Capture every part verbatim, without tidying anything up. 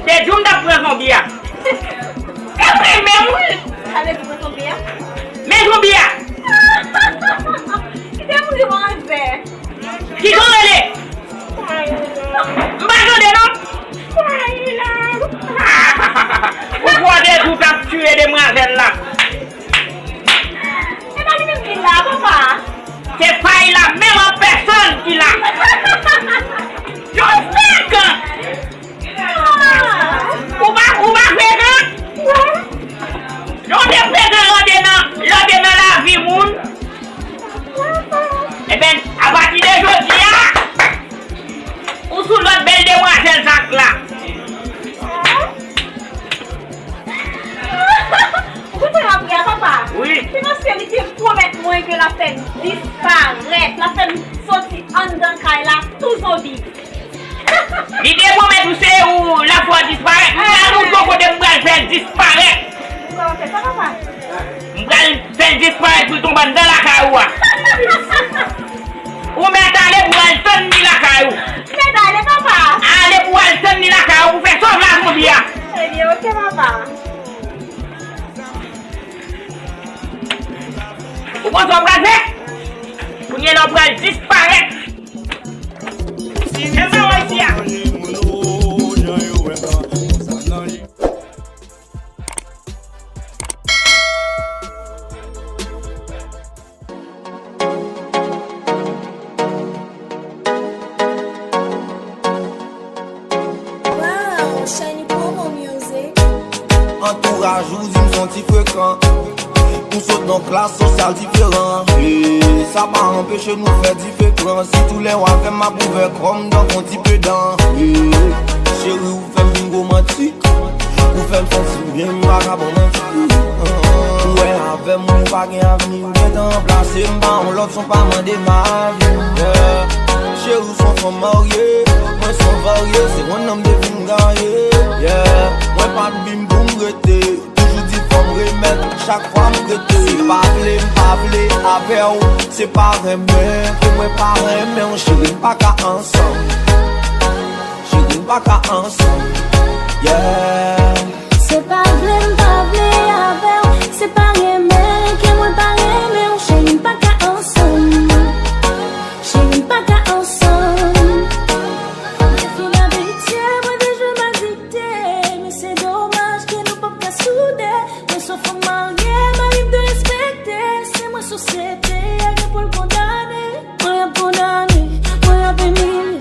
Te di w m t ap pran zonbi a. E vre menm wi. Sa vle di pran zonbi a? Men zonbi a. Kite m ri manzè. Kijan w rele? M pa tande non. Ou kwè w te di w t ap tiye demwazèl la? E pa li menm ki la, papa. Se pa li la menm an pèsòn ki la. Yon frekan. Ou pa, ou pa frekan? Non, te frekan lè w te nan, lè w te nan lavi moun. Ebyen, apati de jodi a, ou sou lòt bèl demwazèl sa k la. Ou konprann apre a, papa? Wi. Se paske li te pwomèt mwen ke l ap fè m disparèt, l ap fè m soti anndan kay la tou zonbi. Li te pwomèt ou se ou l ap fè w disparèt. M pral montre w kote m pral fè l disparèt. Ou pral fè sa, papa? M pral fè l disparèt pou l tonbe anndan lakay ou a. Ou mèt ale pou w al tann li lakay ou. Mèt ale, papa. Ale pou w al tann li lakay ou pou fè sòv la zonbi a. Ebyen, oke, papa. Ou konn sa w pral fè? Kounye a la w pral disparèt. Menm sa w wè isi a. Wow, Shiny Promo Music. Antouraj ou di m son ti frekan. Nou sot nan klas sosyal diferan. E sa pa anpeche nou fè diferans. Sitou lè w avè m, m ap ouvè kò m tankou yon ti pedan. E cheri, ou fè m vin romantik. Ou fè m santi m byen, m pa ka ba w manti. Ou wè avè m, ou pa gen avni. Ou gentan ranplase m pa yon lòt, son pa mande m avi. Yeah. Cheri, ou son fanm marye, mwen son varye, se yon nonm de vin gaye. Yeah. Mwen pa t vin pou m rete, toujou di fò m remèt, chak fwa m rete. Se pa vle, m pa vle avè w, se pa renmen ke mwen pa renmen w, cheri, m pa ka ansanm. Cheri, m pa ka ansanm. Yeah. Se pa vle m pa vle avè w, se pa renmen ke mwen pa renmen w, cheri, m pa ka ansanm. Cheri, m pa ka ansanm. Mwen fin abitye, mwen deja m adikte, men se domaj ke nou p ap ka soude. Mwen se yon fanm marye, mari m dwe respekte. Si mwen sosyete a gen pou l kondane, mwen ap kondane, mwen ap imilye.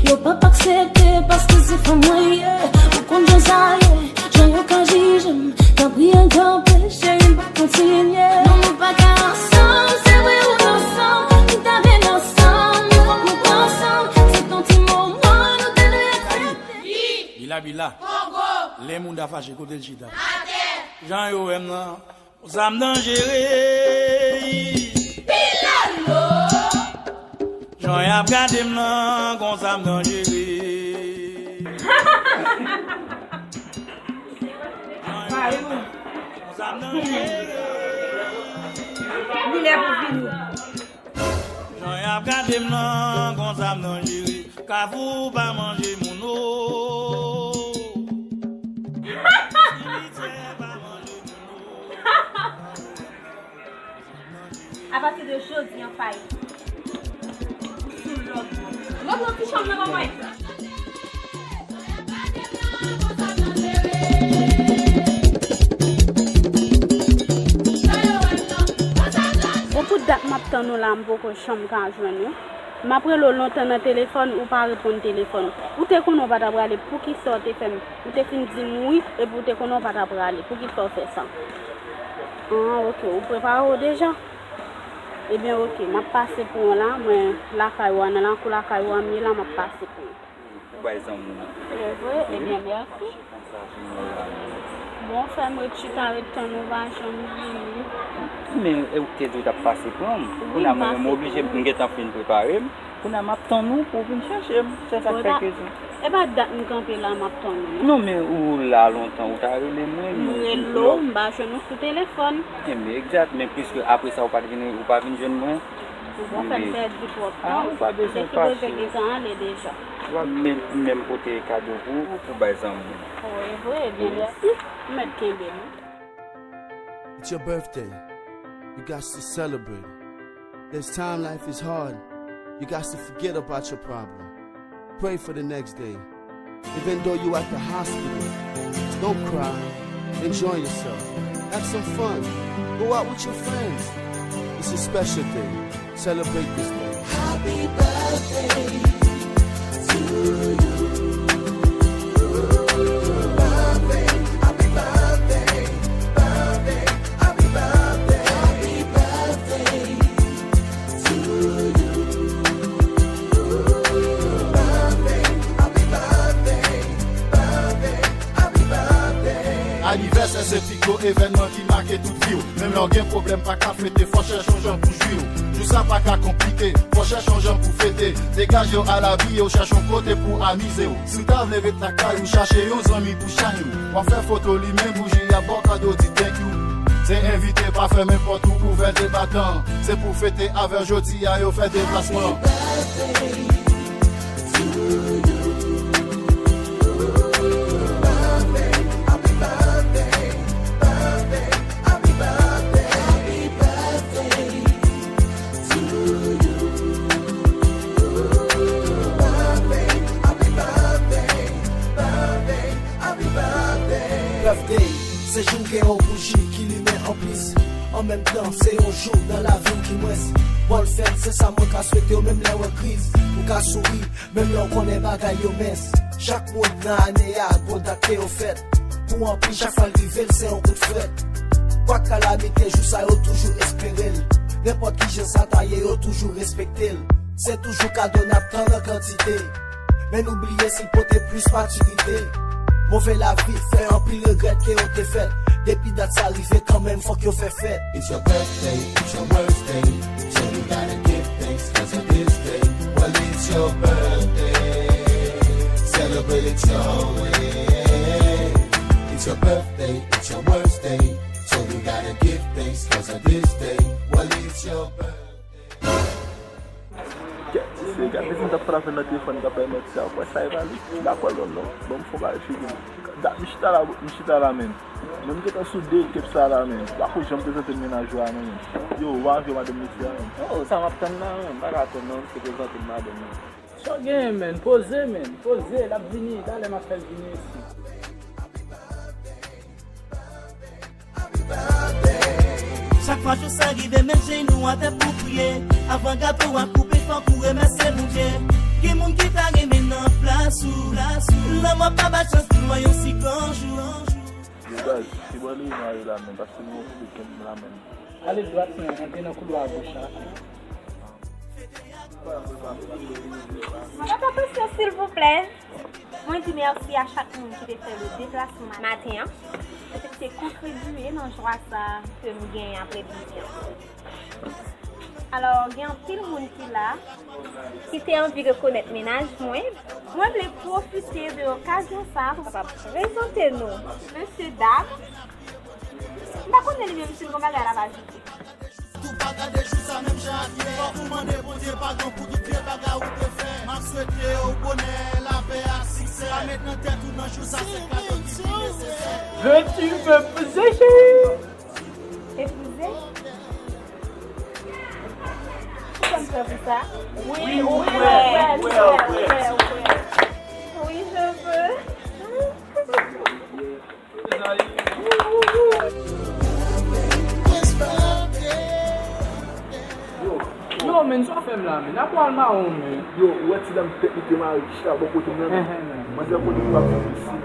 Yo p ap aksepte paske se fanm mwen ye. Ou konn jan sa ye, jan yo ka jije m. Tanpri, ann kanpe, cheri, m p ap kontinye. Non, nou pa ka ansanm, se vre ou n ansanm. Nou ta vle n ansanm, men fòk nou t ansanm. Se t on ti moman, nou te dwe aksepte. Bila, bila. Kongo. Lè moun ta fache, kote l chita? Atè. Jan yo wè m nan. Konsa m danjere. Pilolo. Jan y ap gade m nan, konsa m danjere. Jan yo wè m nan, konsa m danjere. Li lè pou fini. Jan y ap gade m nan, konsa m danjere. Kafou pa manje moun o. Simityè pa manje moun o. Apati de jodi an, Faye, ou sou lòd mwen. Lòd nan ti chanm nan, ban mwen. Bon, pou dat m ap tann ou la, m poko janm ka jwenn ou. M ap rele w lontan nan telefòn, ou pa reponn telefòn. Ou te konnen w pa ta prale, poukisa w te fè m? Ou te fin di m wi, epi w te konnen w pa ta prale. Poukisa w fè sa? Ah, oke, ou prepare w deja? Ebyen, oke, m ap pase pran w la, mwen lakay ou a, nan lakou lakay ou a m ye la, m ap pase pran w. Ou bay zanmi w. Se vre? Ebyen, mèsi. Bon, fè m ret chita, ret tann ou, pa janm vini. Men, e ou te di w t ap pase pran m. Wi, kounye a, mwen menm, m oblije, m gentan fin prepare m. Kounye a, m ap tann ou pou w vin chèche m. Se sa k fè ke... E pa dat m kanpe la, m ap tann ou, non. Non, men ou la lontan, ou ta rele mwen. M rele w, m pa jwenn ou sou telefòn. Enben, egzat, men piske apre sa, ou pa t vin, ou pa vin jwenn mwen. Bon, fè m pèdi twòp tan. Ah, ou pa bezwen pase. Depi bezwen gentan ale deja. Ou pa menm, menm pote kado pou ou, pou bay zanmi w. Oh, e vre, ebyen, mèsi. M mèt kenbe l, wi. It's your birthday. You got to celebrate. There's time life is hard. You got to forget about your problem. Pray for the next day. Even though you at the hospital, don't cry. Enjoy yourself. Have some fun. Go out with your friends. It's a special day. Celebrate this day. Happy birthday to you. Birthday, happy birthday, birthday, happy birthday, happy birthday to you. Birthday, happy birthday, birthday, happy birthday. Anivèsè se pi gwo evènman ki make tout vi w. Menm lè w gen pwoblèm, pa ka fete, fò chèche yon jan pou jwi w. Jou sa pa ka konplike, fò chèche yon jan pou fete. Degaje w al abiye w, chèche yon kote pou amize w. Si w ta vle ret lakay ou, chache yon zanmi pou chay ou. W ap fè foto, limen bouji, y ap ba w kado, di thank you. Se envite, pa fèmen pòt ou, ouvè de batan. Se pou fete avè w jodi a, yo fè deplasman. Birthday, se jou gen yon bouji ki limen anplis. An menm tan, se yon jou nan lavi w ki mwens. Bòn fèt, se sa mwen ka swete w, menm lè w an kriz. Ou ka souri, menm lè w konnen bagay yo mens. Chak moun nan ane a, gon dat ke yo fèt. Pou anpil, chak fwa l rive, l se yon kout frèt. Kwak kalamite, jou sa yo toujou espere l. Nenpòt kijan sa ta ye, yo toujou respekte l. Se toujou kado n ap tann an kantite. Men nou bliye si l pote plis matirite. Move lavi fè anpil regrèt ke yo te fèt. Depi dat sa rive, kanmenm fòk yo fè fèt. It's your birthday, it's your worst day. So you gotta give thanks 'cause of this day. Well, it's your birthday. Celebrate it your way. It's your birthday, it's your worst day. So you gotta give thanks 'cause of this day. Well, it's your birthday. Kèt, se gade sa m t ap frape nan telefòn k ap bay manti a, ou kwè sa e pa li? M pa kwè l non, non. Bon, m fon kare figi m. Dat m chita la, m chita la menm. Men m gentan sou de ekip sa la menm. Ou pa ko janm prezante m mennaj ou a non menm. Yo, ou pa anvi wè madanm mesye a menm. Oh, sa m ap tann la menm. M pa ka tann non, se prezante m madanm mwen. Sa w genyen menm? Poze menm, poze, l ap vini, talè m ap fè l vini isi. Chak fwa jou sa rive, met jenou atè pou priye. Avan gato a koupe, fòk ou remèsye Bondye. Gen moun ki ta renmen nan plas ou, plas ou. Lanmò pa ba chans pou lwen yon si gran jou. Yo, guys, ki bò Leyima ye la menm? Paske nou okipe kenbe la menm. Ale dwat menm, antre nan koulwa goch la. Papa Patient, silvouplè. Mwen di mèsi a chak moun ki te fè le deplasman maten an, paske se kontribye nan jwa sa ke m genyen apre midi an. Alò, gen anpil moun ki la, ki te anvi rekonèt mennaj mwen. Mwen vle pwofite de okazyon sa a pou kapab prezante nou mesye dam. M pa konnen li menm si l gon bagay l ap ajoute. Tou pa gade jou sa menm jan ak yè. Fòk ou mande Bondye padon pou tout vye bagay ou te fè. M ap swete w bonè, lapè ak siksè. Pa met nan tèt ou nan jou sa se kado ki pi nesesè. Veux-tu m'épouser, chérie? Épouser? Ou konn fè pou sa? Oui, ou prè, ou prè, ou prè, ou prè. Oui, je veux. Yo, men, sa w fè m la, men? N ap pral mawon, men. Yo, ou wè ti dam tèt li te mare, ki chita bò kote m nan, men. Enhen, men. Manzè konnen m p ap viv isi, men.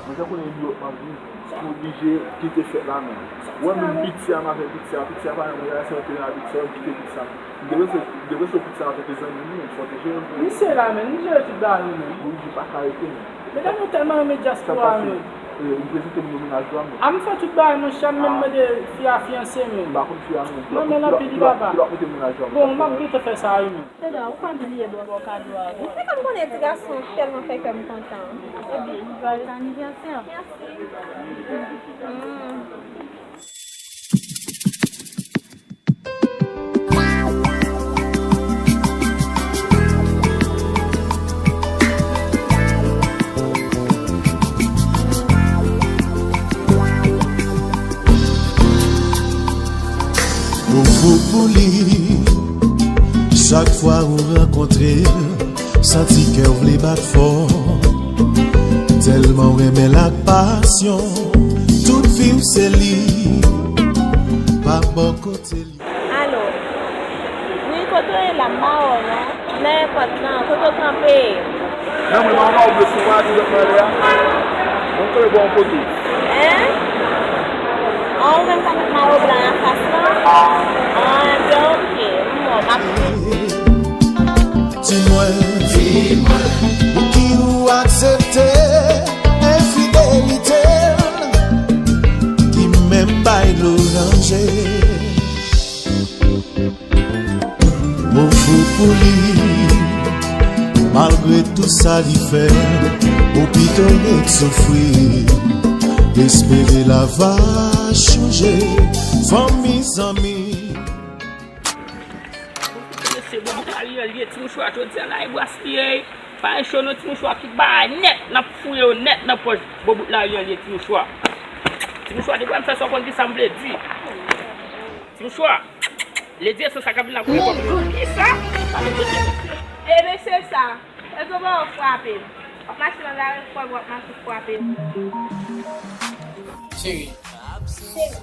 Manzè konnen li wè m ap viv. M oblije kite fèt la, men. Ou wè menm piti a, m avè piti a, piti a pa menm, mwen se yon teren a piti a, m kite piti a. M te panse, m te panse w piti sa avèk zanmi m, men fò w te jere l pou ou. Misye la, men, li jere tout bagay, men. Wi, li pa ka rete, men. Medam yo tèlman renmen dyaspora, men. Sa pase, eh, ou prezante m yo mennaj ou a, men. A m fè tout bagay, monchè, a m menm mande fi a fiyanse, men. M pa konn fi a, men. Non, men l anpil, li papa. Bon, m ap gentan fè sa, wi, men. Seda, ou pa bliye bò, bò kado a, wi. Ou fè kè m konnen ti gason tèlman fè kè m kontan. Ebyen, joyeux anniversaire. Mèsi. Mm. Yo, Li. Chak fwa ou rankontre l, santi kè w vle bat fò. Tèlman w renmen l ak pasyon, tout vi w se li. Pa bò kote li. Alo. Wi, kote w ye la? M pa wè w non. Nan èpòt lan, kote w kanpe? Nan mwen, mwen pa wè w sou pati lòt mwen ale a. Mwen kanpe bò yon kote. Hein? An, ou menm k ap met mayo blan anfas lan? An, ebyen, oke. M wè w, m ap. Di mwen, di mwen, pouki ou aksepte enfidelite l, ki menm bay dlo ranje? Ou fou pou li, malgre tou sa li fè, ou pito ret soufri. Espere l ava chanje, fanmi, zanmi. Mesye, bon, bon, al yon lye ti mouchwa, jodi a la, e bras li ye. Pa gen cho non, ti mouchwa ki bay nèt, n ap fouye yo nèt nan pòch. Bobout la, yon lye ti mouchwa. Ti mouchwa, depi w fè sa, w konn ki sa m vle di. Ti mouchwa, ledi esans sa k ap vin la kouri kòb yo. Kisa? E mesye sa, èske w pa wè w frape m? W ap mache nan lari, w ap mache frape m. Cheri. Cheri.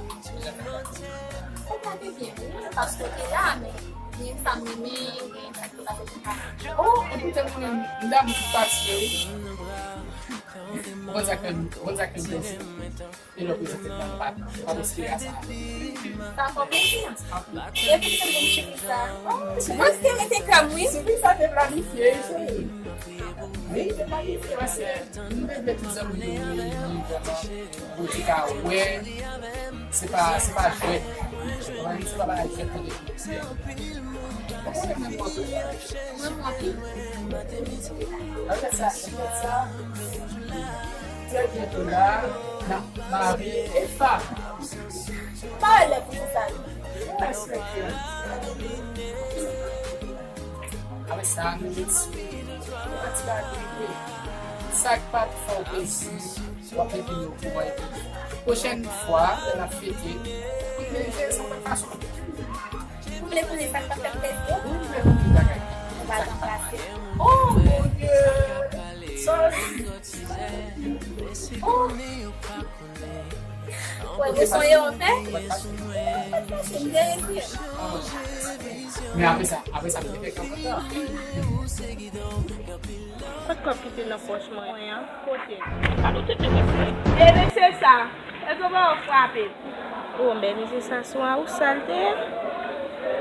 Ou pa te byen, wi, paske w te la, men gen sa m renmen, gen sa ki te pase sou pase. Oh, e poutèt mwen menm, m damou tout pati yo, wi. Ou konn sa k fè m, ou konn sa k fè m plezi? E lè w prezante m nan, m pa, m pa espere a sa. Sa fè w plezi? Anpil. E poutèt mwen m cheri sa. Oh, mwen te mete kè m, wi. Sipriz sa te planifye, wi, cheri. Wi, te planifye, paske m te vle tout zanmi yo, wi, wi, vrèman. Bondye ka wè, se pa, se pa jwèt. Mwen, se pa bagay jwèt tande pou misye. Ou konnen mwen mwen anpil. Mwen mwen anpil. Anfèt sa, anfèt sa, trè byento la, n ap mari e fam. Pa wè lè pou fè sa, wi. Yes, thank you. Apre sa, nou te di, nou pa ti bagay vre. Sa k pa t fè w plezi, w ap fè vini yo pou mwen. Pwochèn fwa, lè n ap fete, nou vle fè sa lòt fason. Ou vle konnen sa k pa fè m plezi? Wi, m vle konnen bagay. Ou pa janm pase. Oh, mon Dieu! Sorry. Oh. Wè, mwen sonje w fè? Men apre sa, apre sa, mwen te fè kanpe. Kot kòb ki te nan pòch mwen an? Kote? Kado te te fè. E mesye sa, èske w pa wè w frape m? O, men mesye sa se yon awousa l te ye.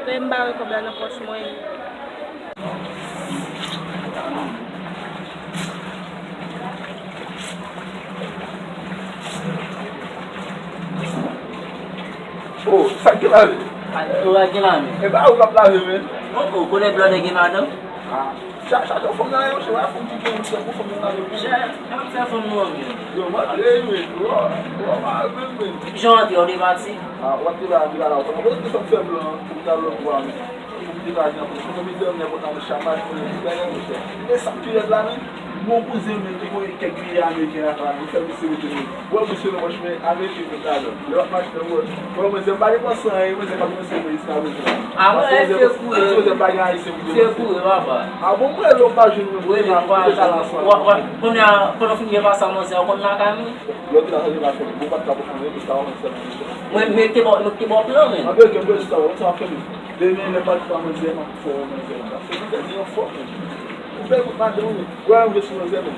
Men m pa wè kòb la nan pòch mwen. Oh, sa k gen la menm? Ou pa gen la menm? E pa ou k ap lave menm? Oh, oh, konnen blòdè gen madanm? Ah, cha-, chaje yon fanm nan yon chè, fanm ki gen yon chè pou fanm nan lave pou. Chè, n ap fè fanm nou an menm. Yo, m antre wi, yo, yo, m antre wi. Ki jan w antre, w te pati? Ah, w ap te la, te la, la, w te la, w te fè m fè plan, pou m ta lòt bò a menm. Pou m te pa gen anpil. Pou mizè m nan kontan nan chapaj, pou m te gen anpil. E sa k pi rèd la menm, gon kouzen m ki voye kèk biyè ameriken lakay la, li fè misye rete menm. Wè misye nan wòch men ameriken ki ta lè. Lè w ap mache nan wòch. Wè mwen, se m pa depanse anyen, mwen se pa depanse mwen jiska prezan. A mwen, fè koure. Mwen se pa gen ayisyen pou depanse. Fè koure, papa. A bon, mwen lè w pa jwenn mwen, wi, mwen pa jwenn mwen. Wè, wè, kounye a, pandan w fin gen pase a manzè, w konn lakay mwen. Lè w te la, sa te pa fè, bon, pa t ka pou fè, mwen te ka wè mwen sèlman. Mwen, mwen te ba, mwen te ba w plan, men. Anben, gen mwen jis la, wè, sa fè mwen. Demen, lè m pa t pa manzè, m ap fè w manzè. Paske manzè di anfòm, men. Ou bèl kot madanm ou, men. Wè, mwen sou manzè, men.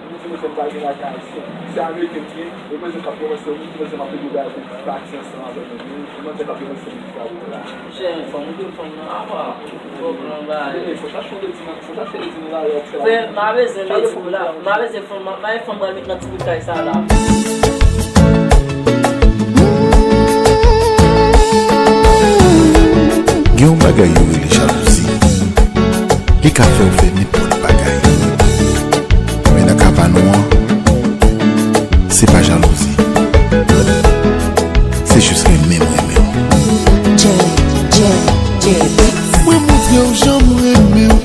Mwen di manzè m pa gen lakay ayisyen. Se ameriken m gen, e manzè k ap depanse, mwen di manzè m ap pede bagay pou pati ansanm avè mwen. Men, manzè k ap depanse, mwen di sa, wi, la. Chè, fanm, ou gen fanm nan, apa. Bon, plan bagay. Fò chache yon ledi nan, fò chache ledi nan lari, ap fè la. Frè, m pa bezwen ledi pou la. M pa bezwen fanm, m pa gen fanm pral met nan ti bout kay sa la. Gen yon bagay yo rele jalouzi. Li ka fè w fè nenpòt bagay. Men nan ka pa nou an, se pa jalouzi. Se jis renmen m renmen w. J, J, J Beats. Mwen montre w jan m renmen w.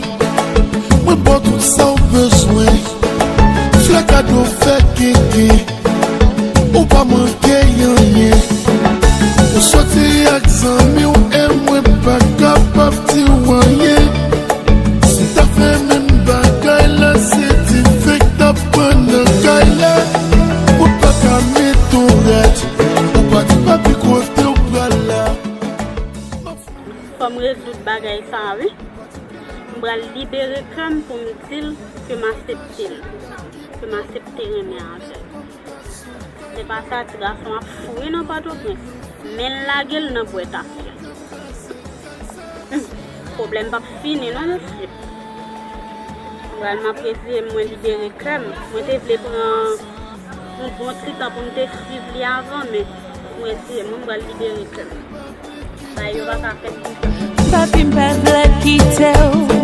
Mwen ba w tout sa w bezwen. Flè, kado, fè kenken. Ou pa manke anyen. Ou soti ak zanmi w e mwen pa kè m pou m di l ke m aksepte l, ke m aksepte renmen avè l. Se pa sa, ti gason ap fou wi nan Pòtoprens, men l lage l nan bwèt afè. Hum, pwoblèm p ap fini non, mesye. Mwen m ap reziye m, mwen libere kè m. Mwen te vle pran yon bon ti tan pou m te swiv li avan, men mwen reziye m, mwen pral libere kè m. Bagay yo pa ka fèt konsa. Papi, m pa vle kite w.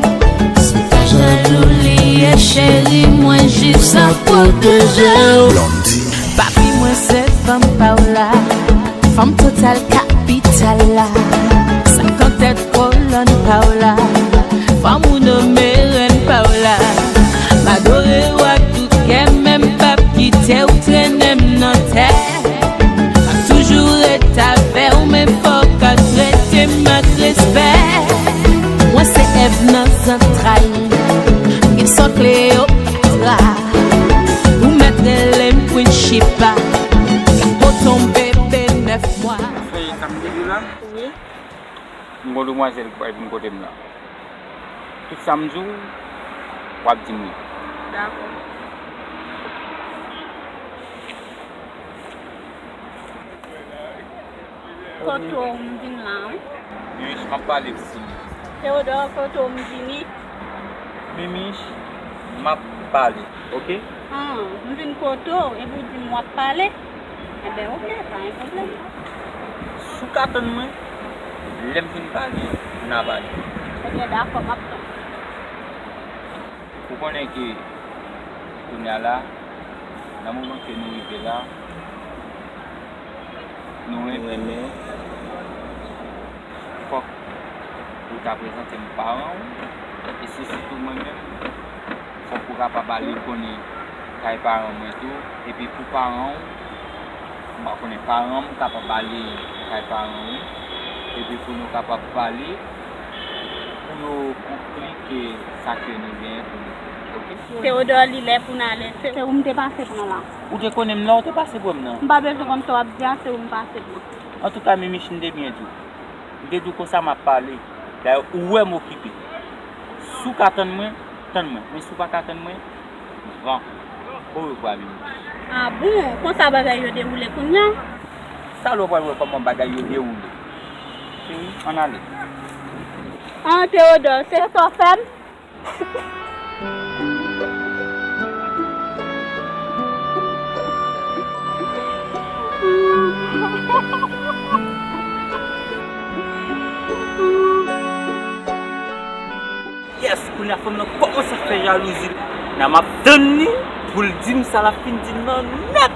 Se pa jalou li ye, cheri, mwen jis ap pwoteje w. Papi, mwen se fanm pa w la, fanm total kapital la, sa k antèt kolòn pa w la, fanm ou nonmen rèn pa w la. M adore w ak tout kè m, men m p ap kite w trennen m nan tè. M ap toujou ret avè w, men fò w ka trete m ak respè. Mwen se èv nan zantray, m gen san Kleopatra. Ou mèt rele m Queen Chipa, gato tonbe bebe nèf mwa. Fè sa m te di w la? Wi. M gon demwazèl ki pral vin kote m la. Tout sa m di w, w ap di m wi. Dakò. Kote w m vin la, wi. Mimich, m ap pale w, Sini. Teyodò, kote w m vini? Mimich, m ap pale, oke? Ah, m vin kote w, epi w di m w ap pale? Enben, oke, pa gen pwoblèm. Si w ka tann mwen, lè m fin pale, n a pale. Ebyen, dakò, m ap tann. Ou konnen ke kounye a la, nan moman ke nou rive la, nou renmen, fòk ou ta prezante m paran w, e se sitou mwen menm, fòk ou kapab ale konnen kay paran mwen tou, epi pou paran w, m pa konnen, paran m kapab ale kay paran w, epi pou nou kapab pale, pou yo konplike sa ke nou genyen pou nou fè, oke? Teyodò, li lè pou n ale. Se, se ou m te pase pran la. Ou te konnen m la, ou te pase pran m nan. M pa bezwen konn sa w ap di a, se ou m pase pran. Antouka, Mimich, m te byen di w. M te di w konsa m ap pale. Dayè, ou wè m okipe. Si w ka tann mwen, tann mwen. Men si w pa ka tann mwen, van. Orevwa, Mimich. Ah bon, konsa bagay yo dewoule kounye a? Sa lè w pral wè kòman bagay yo dewoule. Cheri, ann ale. Ah, Teyodò, se sa w fè m? Yes, kounye a fanm nan kòmanse ap fè jalouzi. Nan m ap tann li pou l di m sa l ap fin di m nan nèt.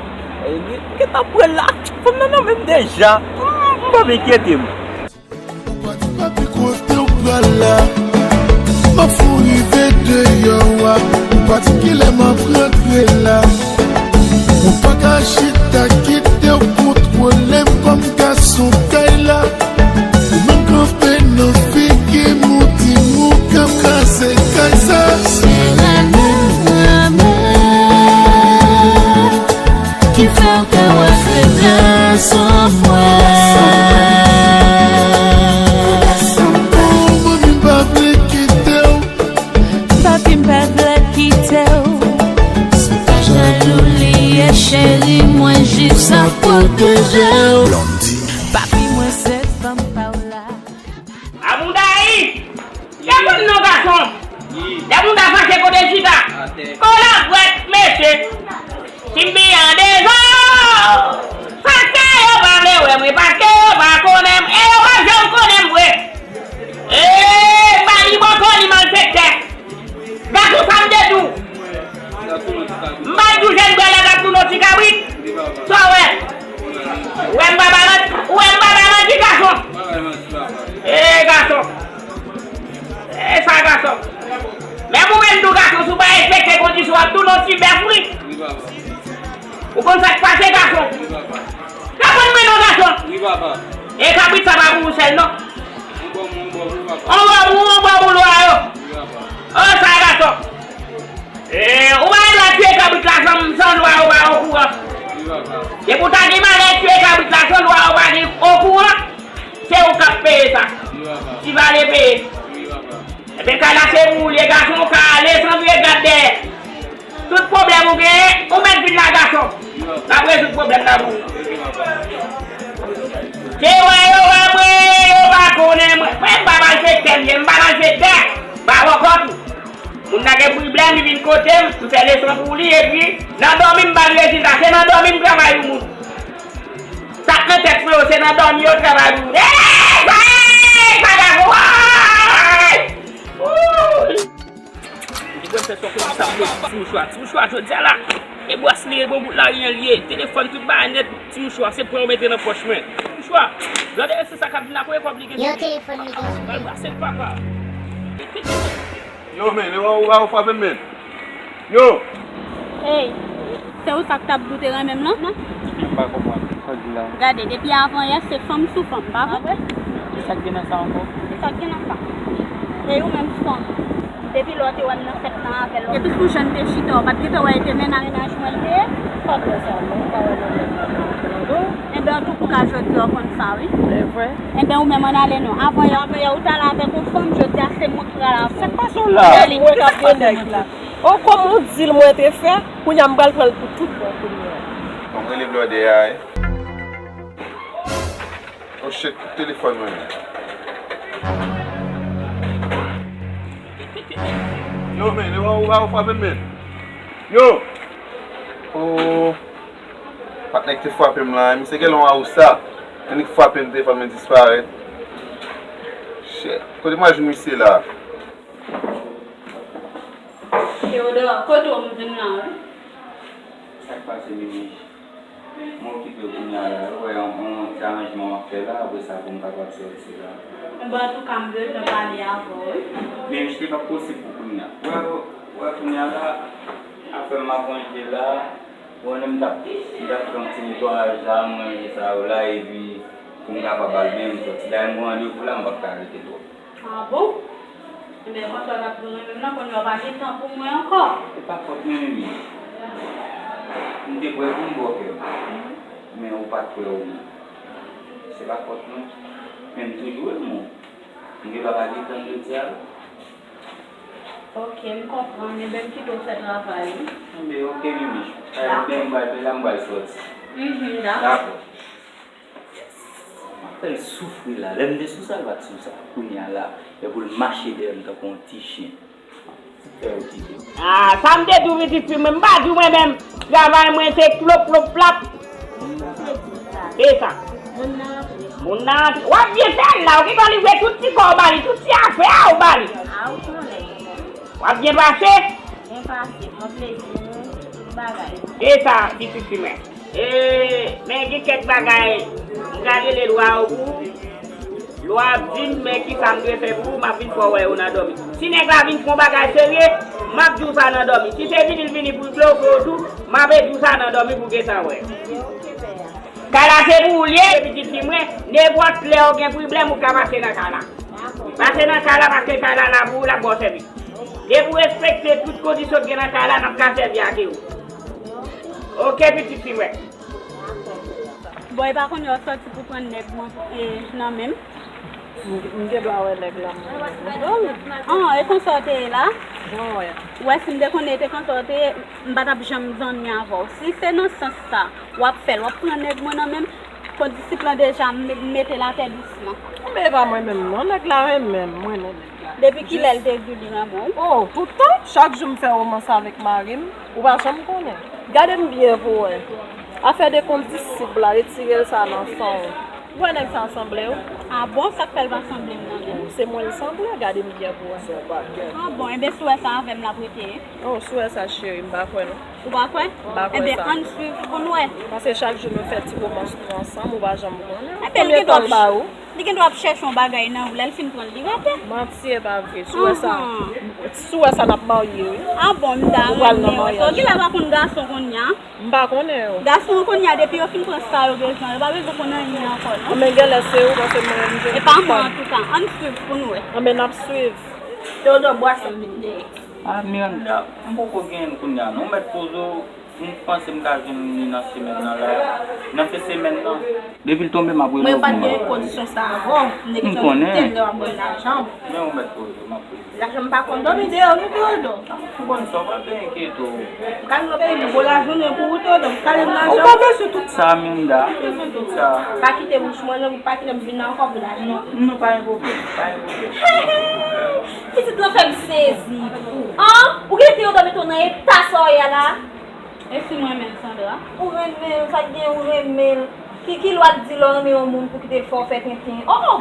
E, m gentan pran l la. Fanm nan nan men m deja. M, m p ap enkyete m. Ou pa di papi kote w pral la. M ap fou rive deyò a. Ou pa di kilè m ap rantre la. Ou pa ka chita kite w kontwole m kòm gason kay la. Ou menm kanpe nan figi m, ou di m ou k ap kraze kay sa. Se renmen, renmen ki fè w te wè feblès an mwen. Manmi pa vle kite w. Papi m pa vle kite w. Se pa jalou li ye, cheri, mwen jis ap pwoteje w. Papi mwen se fanm pa w la. Aboudayi! Defann non gason! Lè moun ta fache kote chita. Kolabwèt mesye. Timbi an dezò. Paske yo pa vle wè mwen, paske yo pa konnen m, e yo pa janm konnen m vre. Ee, m pa ni bòkò ni malfektè. Gason sa m te di w. M pa t di w jèn bwè la t ap tounen yon ti kabrit. Sa w wè? Ou wè m pa ba manti, ou wè m pa ba manti gason. Ee, gason. E sa gason. Menm ou menm tou gason, si w pa respekte kondisyon, w ap tounen yon ti bèf wi. Ou konn sa k pase gason. Reponn mwen non gason. E kabrit sa pa pou ou sèl non. On bò pou ou, on bò pou lwa yo. O sa gason. E, ou pa gen dwa tiye kabrit la san, san lwa yo pa okouran. Depi w ta gen malè tiye kabrit la san lwa yo pa gen okouran, se ou k ap peye sa. Ti vale peye. Men kay la se pou ou l ye, gason, ou ka ale san vire gad dèyè. Tout pwoblèm ou genyen, ou mèt vin la, gason. N ap rezoud pwoblèm nan pou ou. Se wè yo wè mwen, yo pa konnen mwen. Mwen, m pa malfektè m ye, m pa malfektè. M pa wòkòt ou. Moun nan gen pwoblèm, li vin kote m, m fè leson pou li, epi nan dòmi m ba l rezilta. Se nan dòmi m travay pou moun. Sa k nan tèt mwen yo, se nan dòmi yo travay pou moun. Ey, sa, ey, sa, sa, woy! Wouy! Li pral fè sa pou sa, ti mouchwa. Ti mouchwa, jodi a la, e bwasli, e bon bout layen l ye. Telefòn, tout bagay nèt. Ti mouchwa, se pran yo mete nan pòch mwen. Ti mouchwa, gade se sa k ap vin la, konbyen kòb li gen sou li. Yo, telefòn li gen sou li. Pral brase l, papa. Yo, men, yo, yo, yo, frape m, men. Yo! Ey, se ou sa k t ap di w te renmen m nan? M pa konprann sa k di la. Gade, depi avan yè, se fanm sou fanm, pa vre? Sa k gen nan sa ankò? Sa k gen nan sa? E ou menm fanm? Depi lè w te wè m nan fèt lan avè l. Epi sou jan n te chita, w pa t gentan wè e te mennaj mwen l te ye? Pa t wè sa, non, m pa wè nan tèt mwen. Enben, antouka, jodi a w konn sa, wi. E vre? Enben, ou menm ann ale non. Avan yè, avan yè, ou t al avèk yon fanm, jodi a se mwen k pral avè w. Sa k pase w la? Mwen k ap gen nèg la. O, kòm yon dil mwen te fè, kounye a m pral pran l pou tout bon kounye a. Bon, m rele blòdè a, wi. Oh shit, telefòn mwen. Yo, men, yo, yo, yo, frape m, men. Yo! Oh, patnè ki te frape m la, misye gen lon a ou sa. Li frape m, telefòn mwen disparèt. Shit, kote mwen jwenn misye la? Theodore, kote w m vin la, wi? Sa k pase, Mimi? Mwen okipe kounye a la, ou wè, yon, yon ti aranjman w ap fè la, apre sa pou m kapab sòti la. Enben, antouka, m bezwen pale avè w, wi. Mimi, se pa posib pou kounye a. Ou wè, ou wè kounye a la, afè m ap ranje la, ou konnen m t ap, m t ap fè yon ti netwayaj la, manje sa yo la, epi pou m kapab al, men m sòti la, m gen randevou la, m p ap ka rete twòp. Ah bon? Enben, konsa w t ap di w renmen m nan, kounye a w pa gen tan pou mwen ankò. Se pa fòt mwen, Mimi. M te prè pou m ba w kè m. Men ou pa t prè ou menm. Se pa fòt mwen. Men m toujou renmen w. M gen dwa pa gen tan jodi a. Ok, m konprann. Enben, m kite w fè travay ou. Enben, ok, Mimi. Dakò. Enben, m pral, la, m pral sòti. Mhm, dakò. Dakò. Yes. M ap fè l soufri la. Lè m te sou sa, l pa t sou sa. Kounye a la, e pou l mache dèyè m tankou yon ti chen. Fè yo kite. Ah, sa m te di w, pitit fi mwen, m pa di w mwen menm. Travay mwen se klop, klop, plap. Se sa. Moun nan antre. W ap byen fè l la, ou gentan livre tout ti kò w ba li, tout ti afè a ou ba li. Ah, ou konnen. W ap byen pase. Byen pase, pran plezi nou, tout bagay. Se sa, pitit fi mwen. E, men gen kèk bagay, m ka rele lwa yo pou ou. Lwa ap di m, men kisa m dwe fè pou ou, m ap vin fè w wè yo nan dòmi. Si nèg la vin fè yon bagay serye, m ap di w sa nan dòmi. Si se vini l vini pou l bloke w tou, m ap di w sa nan dòmi pou w gentan wè. Kay la se pou ou l ye, pitit fi mwen, nenpòt lè w gen pwoblèm, ou ka pase nan kay la. Pase nan kay la, paske kay la la pou ou, l ap ba w sèvis. Depi w respekte tout kondisyon k gen nan kay la, n ap ka sèvi ak ou. Ok, pitit fi mwen. Bon, e pa konnen w sòti pou pran nèg mwen, e, nan men m? M, m gen dwa wè nèg la, mwen. Oh, e konsa w te ye la? Mwen wè. Ou wè, si m te konnen e te konsa w te ye, m pa t ap janm zanmi avè w. Si se nan sans sa, w ap fè l, w ap pran nèg mwen nan men m, kondisip lan deja, m, m mete l atè dousman. Men e pa mwen menm, non, nèg la renmen m, mwen renmen nèg la. Depi kilè l te di w li renmen w? Oh, toutan, chak jou m fè womans avèk mari m, ou pa janm konnen. Gade m byen pou w wè. Afè de kondisip la, retire l sa nan san w. Ou wè nèg sa sanble w? Ah bon, sa k fè l pa sanble m nan menm? Se mwen l sanble, gade m byen pou w wè. Ah bon, enben si w wè sa avè m l ap rete ye? Oh, si w wè sa cheri, m pa kwè non. Ou pa kwè? M pa kwè sa. Enben, ann swiv pou n wè. Paske chak jou nou fè ti womans nou ansanm, ou pa janm konnen. Enben, li gen dwa ap, li gen dwa ap chèche yon bagay nan ou, lè l fin pran l, li rete. Manti, e pa vre. Si w wè sa, si w wè sa, n ap marye, wi. Ah bon, m ta renmen wè sa. Ou genlè pa konn gason kounye a. M pa konnen yo. Gason yo kounye a, depi yo fin pran sa yo bezwen, yo pa bezwen konn anyen ankò, non. Anben, genlè se ou, paske mwen menm, je ne... E pa mwen, antouka. Ann swiv pou n wè. Anben, n ap swiv. Teodò, bwase m vin dèyè. Ah, Miranda, m poko genyen kounye a, non. Ou mèt poze w, M panse m ka jwenn li nan semèn nan la. Nan fen semèn nan. Depi l tonbe, m ap rele w pou m ba w. Mwen pa t gen kondisyon sa avè w. M te gentan kite l lè w ap ban m lajan w. Men ou mèt poze, m ap poze. Lajan m pa konn dòmi deyò, non, Teodò. Ou konn sa, w pa t enkyete w. M ka rive peyi m gwo lajounen pou ou, Teodò. M kale m lajan. Ou pa bezwen tout sa, Minda. Ou pa bezwen tout sa. Pa kite bouch mwen, non, pa kite m vin la ankò pou lajan. Non, non, pa gen pwoblèm, pa gen pwoblèm. Pitit lan fè m sezi. An? Ou gen Teodò mete w nan eta sa w ye a la? E si m renmen l, Sandra? Ou renmen l, sa k gen ou renmen l? Ki, ki lwa k di lè w renmen yon moun pou kite l fè w fè tenten? Oh, oh!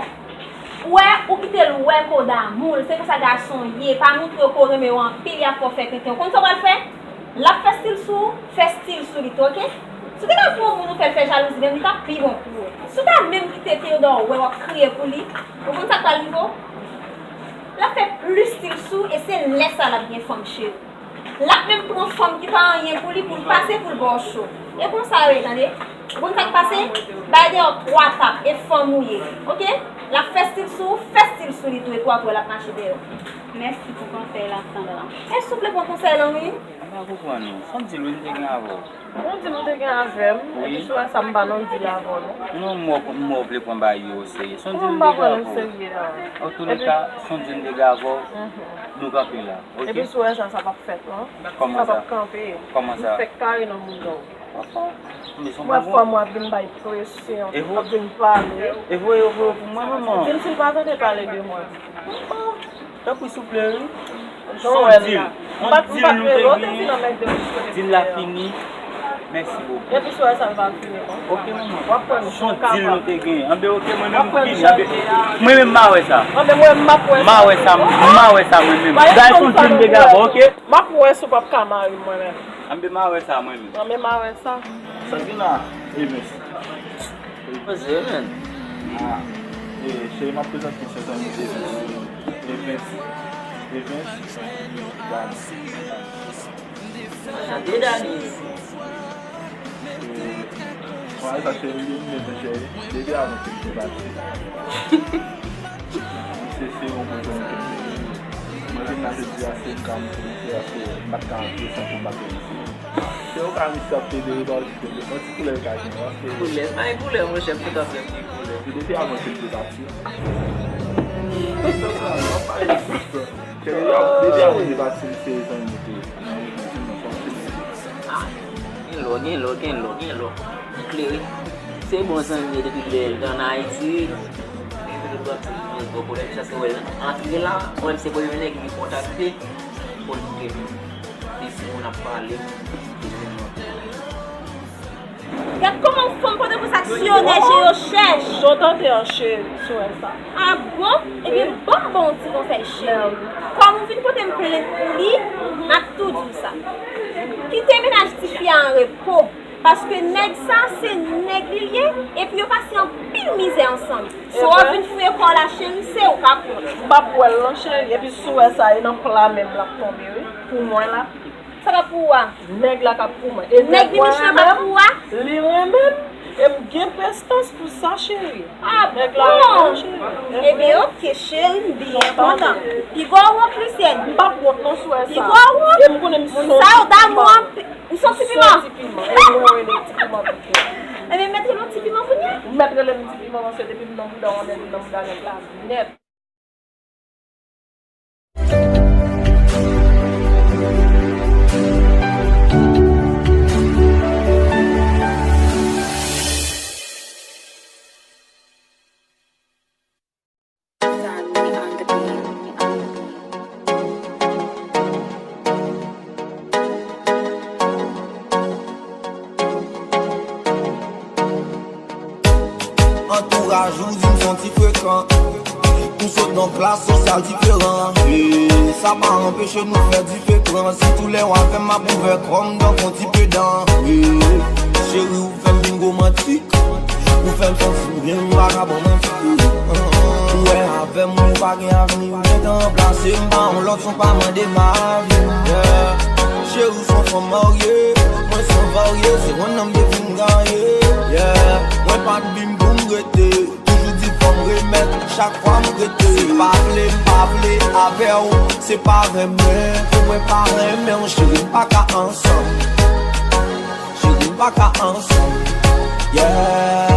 Ou wè, ou kite l wè kò damou l, se konsa gason ye, pa montre yo ke w renmen yo anpil, y ap fè w fè tenten. Ou konn sa w pral fè? L ap fè stil sou ou, fè stil sou li tou, oke? Si w te ka pran yon moun ou fè l fè jalouzi, menm li t ap pi bon pou ou. Si w ta menm kite Teodò wè w ap kriye pou li, ou konn sa k pral rive w? L ap fè plis stil sou ou, e se lè sa l ap gen fanm, cheri. L ap menm pran fanm ki pa anyen pou li, pou l pase, pou l ba w cho. E konsa yo ye, tande. Ou konn sa k pase? Bay deyò twa tap, e fanm ou ye. Oke? L ap fè stil sou ou, fè stil sou li tou, epi w ap wè l ap mache dèyè w. Mèsi pou konsèy la, Sandra. E souple pran konsèy lan, wi. M pa konprann ou. Son dil wi m te gen avè w. Yon dil ou te gen avè m, epi si w wè sa m pa nan dil avè w, non. Non, m wè, m wè w vle pran bagay yo oserye. Son dil m te gen avè w. Antouleka, son dil m te gen avè w, nou kanpe la. Epi si w wè sa, sa p ap fèt, non. Kòman sa? Sa p ap kanpe. Kòman sa? M fèk kare nan bouda w. Mwen fè mwen ap vin bay presyon, ap vin pale. E voye yo voye pou mwen, manman. Di m si l pa tande pale de mwen. Tanpri souple, wi. Son dil. M pa t, m pa t rele w te vin nan mèk de bouch kote. Dil la fini. Mèsi bokou. Epi si w wè sa l pa fini, non. Oke, manman. W ap pran yon dil nou te gen. Anben, oke, mwen menm m fini. Anben, mwen menm m a wè sa. Anben, mwen menm m ap wè sa. M a wè sa, m a wè sa mwen menm. Gade son dil m te gen avè w, oke? M ap wè si w p ap ka mari m mwen menm. Anben, m a wè sa mwen menm. Anben, m a wè sa. Sabrina Evens. Poze, men. Ah, e, cheri, m ap prezante se zanmi Evens. Evens. Evens. Dani. Anchante, Dani. Mwen sa cheri, li menm cheri. Depi avan ke m te pati. Misye se yon bon zanmi ke m te gen. Mwen vin la jodi a, se m ka montre misye, paske m pa t ka antre san ke m pa te misye. Se yon ka misye ap federe pa osi federe. Yon ti koulè l ka gen, paske koulè, pa gen koulè, monchè, m kontan frè m gen koulè. Se depi avan ke m te pati. Cheri, depi avan m te pati, misye zanmi m te. Ah, gen lò, gen lò, gen lò, gen lò. Klere. Se bon zanmi depi lè l t ann Ayiti. Li te pran ti limyè bò kote sa se wè l antre la. Mwen se premye nèg li kontakte. Pou l te, li di moun ap pale. Gad kòman fanm pote pou sa aksyonè je yo chèch. Jan w tande an cheri, si w wè sa. Ah bon? Ebyen, ban m ba w yon ti konsèy, cheri. Kòm ou vin pote m plent pou li, m ap tou di w sa. Kite mennaj tifi a an repo. Paske nèg sa, se nèg li l ye, epi yo pase anpil mizè ansanm. So w vin fouye kò w la, cheri, se ou k ap wont. M p ap wè l non, cheri. Epi si w wè sa, e nan pla menm l ap tonbe, wi. Pou mwen la. Sa k ap pou ou a? Nèg la k ap pou mwen. E nèg mwen menm, li renmen m. E m gen prestans pou sa, cheri. Ah bon? Nèg la renmen m, cheri. Ebyen, oke, cheri, m byen kontan. Piga w wont, Lisyèn. M p ap wont non, si w wè sa. Piga w wont. E m konnen m son ti piman. Ou son ti piman? Son ti piman. E mwen rele ti piman pikan. Ebyen, mèt rele w ti piman kounye a? Ou mèt rele m ti piman, paske depi m nan bouda w, anlè nan bouda nèg la nèt. Antouraj ou di m son ti frekan. Nou sot nan klas sosyal diferan. E sa pa anpeche nou fè diferans. Si tou lè w avè m, m ap ouvè kò m tankou yon ti pedan. E cheri, ou fè m vin romantik. Ou fè m santi m byen, m pa ka ban w manti. Ou wè avè m, ou pa gen avni. Ou gentan ranplase m pa yon lòt, son pa mande m avi. Yeah. Cheri, ou son fanm marye. Mwen son varye, se one nan m te fin gaye. Yeah. Mwen pa t vin pou m rete. Toujou di fò m remèt, chak fwa m rete. Se pa vle, m pa vle avè w, se pa renmen. Pou mwen pa renmen w, cheri, n pa ka ansanm. pa ka ansanm. Yeah.